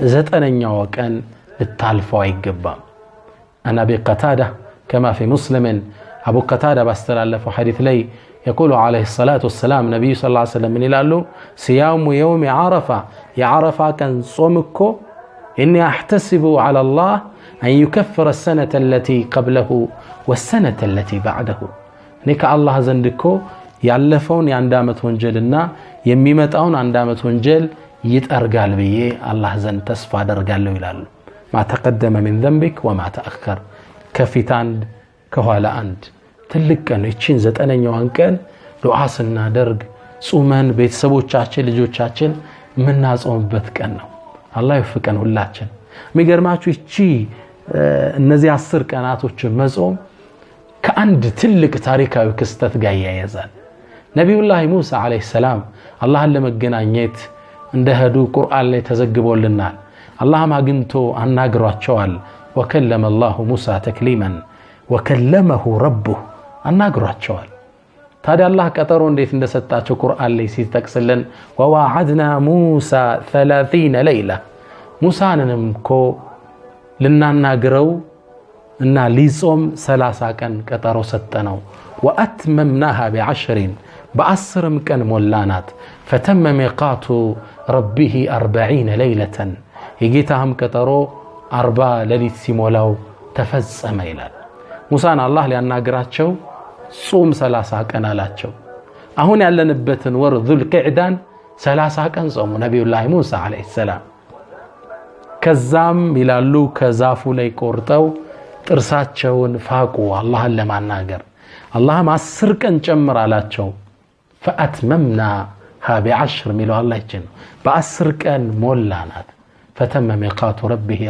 ዘጠነኛው ቀን ልታልፈው አይገባም። عن أبي قتادة كما في مسلم አቡ ቀታዳ ባስተላለፈው ሐዲት ላይ يقول عليه الصلاة والسلام ነቢዩ صلى الله عليه وسلم ምን ይላሉ? صيام يوم عرفة የዓረፋ ቀን ጾም እኮ إني أحتسب على الله أن يكفر السنة التي قبله والسنة التي بعده እኔ ከአላህ ዘንድ እኮ ያለፈውን የአንድ ዓመት ወንጀልና የሚመጣውን አንድ ዓመት ወንጀል ይጠርጋል ብዬ አላህ ዘንድ ተስፋ አደርጋለሁ ይላሉ። ما تقدم من ذنبك وما تأخر፣ ከፊት አንድ ከኋላ አንድ። ትልቅ ቀን ነው። ይቺን ዘጠነኛዋን ቀን ዱዓ ስናደርግ ጹመን ቤተሰቦቻችን ልጆቻችን የምናጾምበት ቀን ነው። አላህ ይወፍቀን ሁላችን። የሚገርማችሁ ይቺ እነዚህ 10 ቀናቶችን መጾም ከአንድ ትልቅ ታሪካዊ ክስተት ጋር ይያያዛል። ነቢዩላህ ሙሳ ዓለይሂ ሰላም አላህን ለመገናኘት እንደሄዱ ቁርአን ላይ ተዘግቦልናል። አላህም አግኝቶ አናግሯቸዋል። ወከለመ አላሁ ሙሳ ተክሊመን ወከለመሁ ረቡህ አናግሯቸዋል። ታዲያ አላህ ቀጠሮ እንዴት እንደሰጣቸው ቁርአን ላይ ሲጠቅስልን ወዋዓድና ሙሳ 30 ለይላ ሙሳንንም እኮ ልናናግረው እና ሊጾም 30 ቀን ቀጠሮ ሰጠነው። ወአትመምናሃ ቢዐሽሪን በ10ም ቀን ሞላናት። ፈተመ ሚቃቱ ረቢሂ 40 ለይለተን የጌታህም ቀጠሮ 40 ሌሊት ሲሞላው ተፈጸመ ይላል። ሙሳን አላህ ሊያናግራቸው ጾም 30 ቀን አላቸው። አሁን ያለንበትን ወር ዙልቅዕዳን 30 ቀን ጾሙ ነቢዩላህ ሙሳ ዓለይሂ ሰላም። ከዛም ይላሉ ከዛፉ ላይ ቆርጠው ጥርሳቸውን ፋቁ አላህን ለማናገር። አላህም 10 ቀን ጨምር አላቸው። ፈአትመምናሃ ቢዐሽር የሚለው አላህ ይችን ነው። በ10 ቀን ሞላናት። ፈተመ ሚቃቱ ረቢሂ